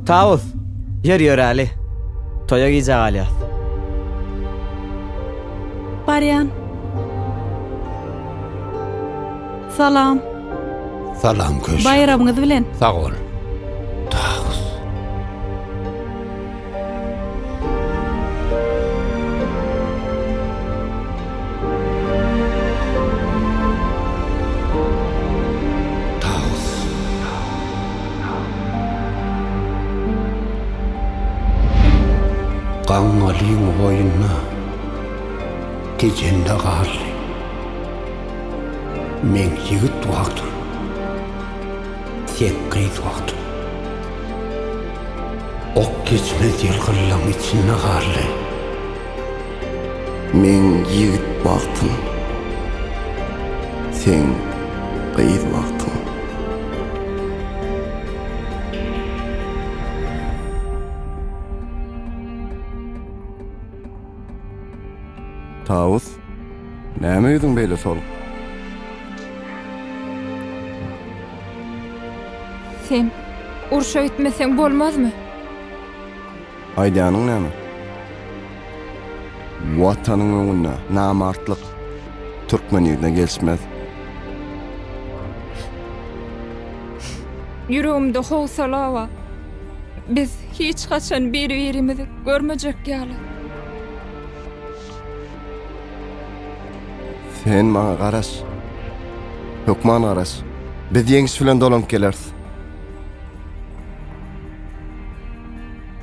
Tawus, ýör ýöräli. Toýa gijä galýas. Barýan. Salam. Salam Köşi. Baýramyňyz bilen. Sag bol. Tawus. Tawus. Gaňňalyň goýnuna Tejende galdy. Meň ýigit wagtym, seň gyz wagtyň. Ok geçmez ýylgynlaň içinde galdy. Meň ýigit wagtym, seň gyz wagtyň. Tawus, näme ýüzüň beýle soluk? Sen urşa gitmeseň bolmazmy? Aýdýanyň näme? Watanyň öňünde namartlyk türkmen ýigidine gelişmez. Ýüregimde howsala bar. Biz hiç haçan bir-birimizi görmejek ýaly. Sen maňa garaş. Hökman garaş. Biz ýeňiş bilen dolanyp geleris.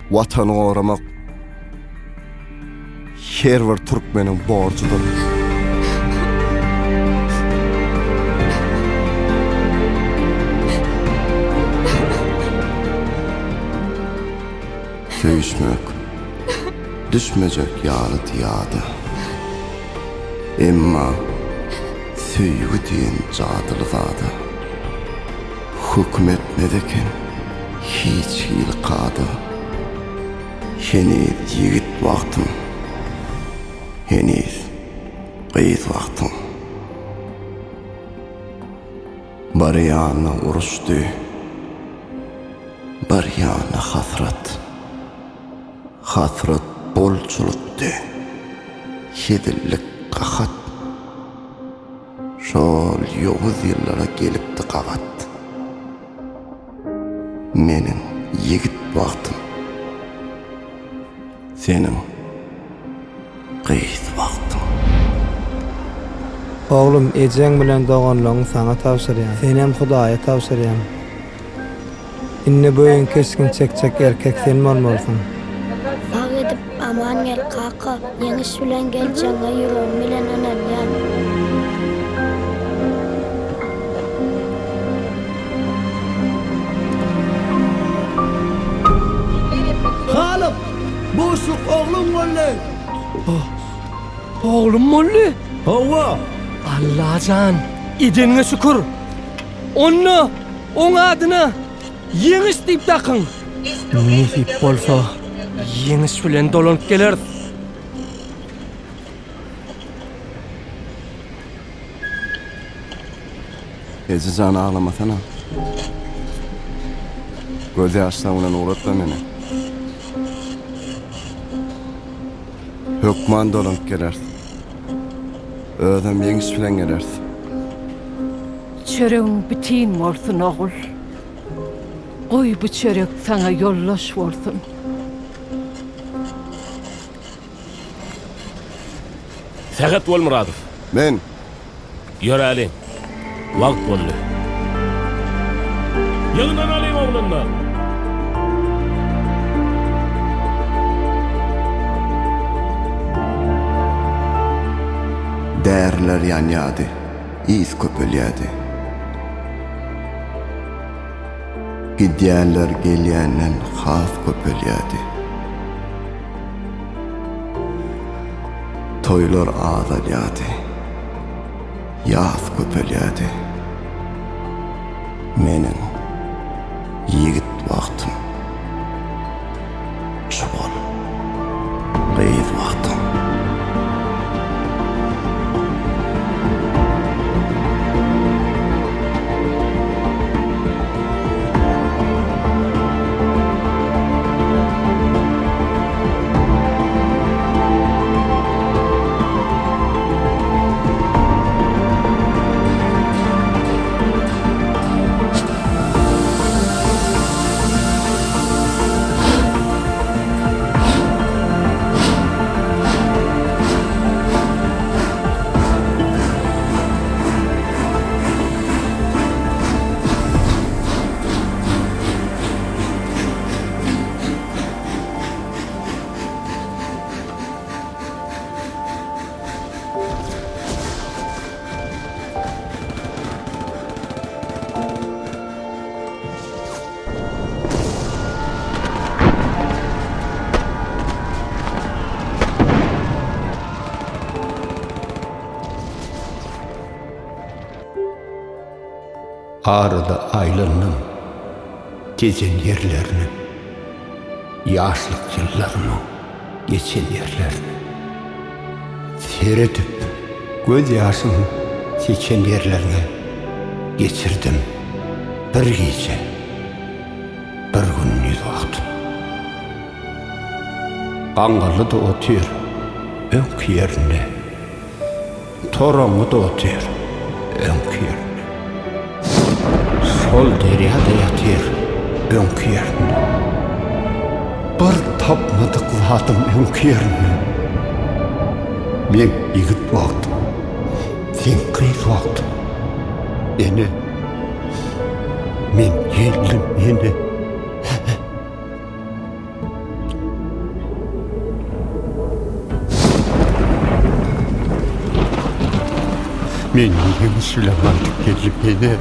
Watany goramak her bir türkmeniň borjudyr. Söýüşmek düşmejek ýalydy ýada. Emma söýgi diýen jadyly zada höküm etmez eken hiç hili kada. Heniz ýigit wagtyň, heniz gyz wagtyň. Bir ýanda uruşdy, bir ýanda hasrat. Hasrat bolçulykdy, hezillik gahat. Şol ýowuz ýyllara gelipdi gabat. Meniň ýigit wagtym, seniň gyz wagtyň. Oglum, ejeň bilen doganlaryňy saňa tabşyrýan. Senem Hudaýa tabşyrýan. Indi bu öýüň keşgini çekjek erkek sen bolmalysyň. Sag gidip, aman gel, kaka! Ýeňiş bilen geljegiňe ýüregim bilen ynanýan. Halyk, buşluk ogluň boldy! Oglum boldy? Hawa! Allajan, edeniňe şükür! Onda oň adyna Ýeňiş diýip dakyň! Nesip bolsa, ýeňiş bilen dolanyp geleris. Eje jan aglamasana. Göz ýaşlaň bilen ugratma meni. Hökman dolanyp geleris. Özem ýeňiş bilen geleris. Çöregiň bitin bolsun, ogul. Goý, bu çörek saňa ýoldaş bolsun. Sähet Welmyradow. Men. Ýöräliň. Wagt boldy. Ýygnanalyň, oglanlar! Däriler ýanýardy, ys köpelýärdi. Gidýänler gelýänden has köpelýärdi. Toýlar azalýardy. Ýas köpelýärdi. Meniň ýigit wagtym. Çuwal gyz wagtym. Arada aýlandym Tejen ýerlerine, Ýaşlyk ýyllarymyň geçen ýerlerine. Seredip göz ýaşym seçen ýerlerine geçirdim bir gije, bir gündiz wagtym. Gaňňaly-da otyr öňki ýerinde. Toraňňy-da otyr öňki ýerinde. Şol derýa-da ýatyr öňki ýerinde. Bir tapmadyk zadym öňki ýerinde. Men ýigit wagtym, sen gyz wagtyň. Ene, men geldim ene. Men ýeňiş bilen gaýdyp geldim ene.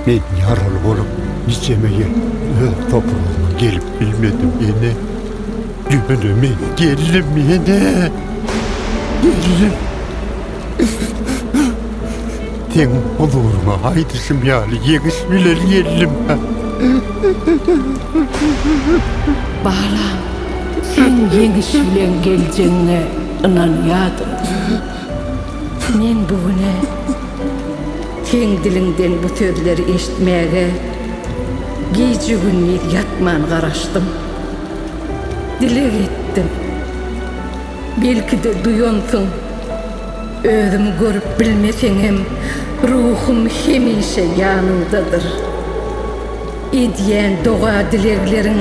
Men ýaraly bolup nijeme ýyl öz topragyma gelip bilmedim ene. Ýöne men geldim ene. Geldim. Seň huzuryňa aýdyşym ýaly ýeňiş bilen geldim. Balam, seň ýeňiş bilen geljegiňe ynanýadym. Men bu güne seň diliňden bu sözleri eşitmäge gije-gündiz ýatman garaşdym. Dileg etdim. Belki-de duýansyň, özümi görüp bilmeseňem, ruhum hemişe ýanyňdadyr. Edýän doga-dilegleriň,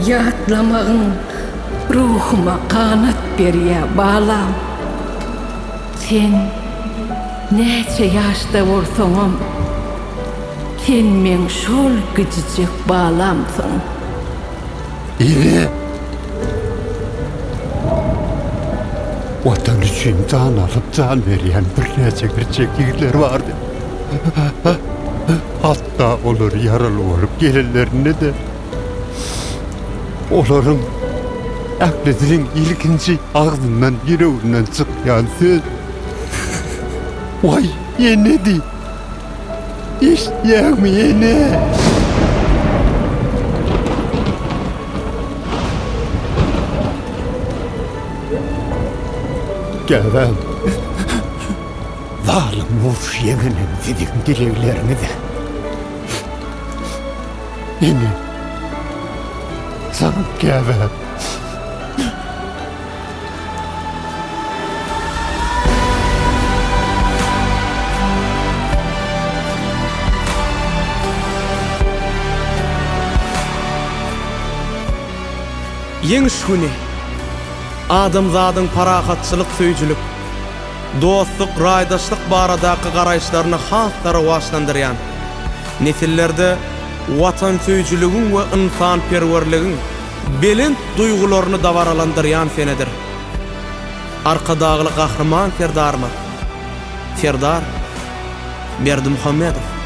ýatlamagyň ruhuma ganat berýär, balam. Sen näçe ýaşda bolsaňam, sen meň şol gijijek balamsyň. Ine, Watan üçin jan alyp, jan berýän birnäçe gerçek ýigitler bardy. Hatda olar ýaraly bolup gelenlerinde-de, olaryň ählisiniň ilkinji agzyndan, ýüreginden çykýan söz, Waý, enedi! Eşitýäňmi, ene? Gäbäm, zalym uruş ýeňenem siziň dilegleriňize. Ene, jan gäbäm. Ýeňiş güni, adamzadyň parahatçylyk söýüjilik, dostluk, raýdaşlyk baradaky garaýyşlaryny has-da rowaçlandyrýan, nesillerde watansöýüjiligiň we ynsanperwerligiň belent duýgularyny dabaralandyrýan senedir. Arkadagly Gahryman Serdarymyz Serdar Berdimuhamedow.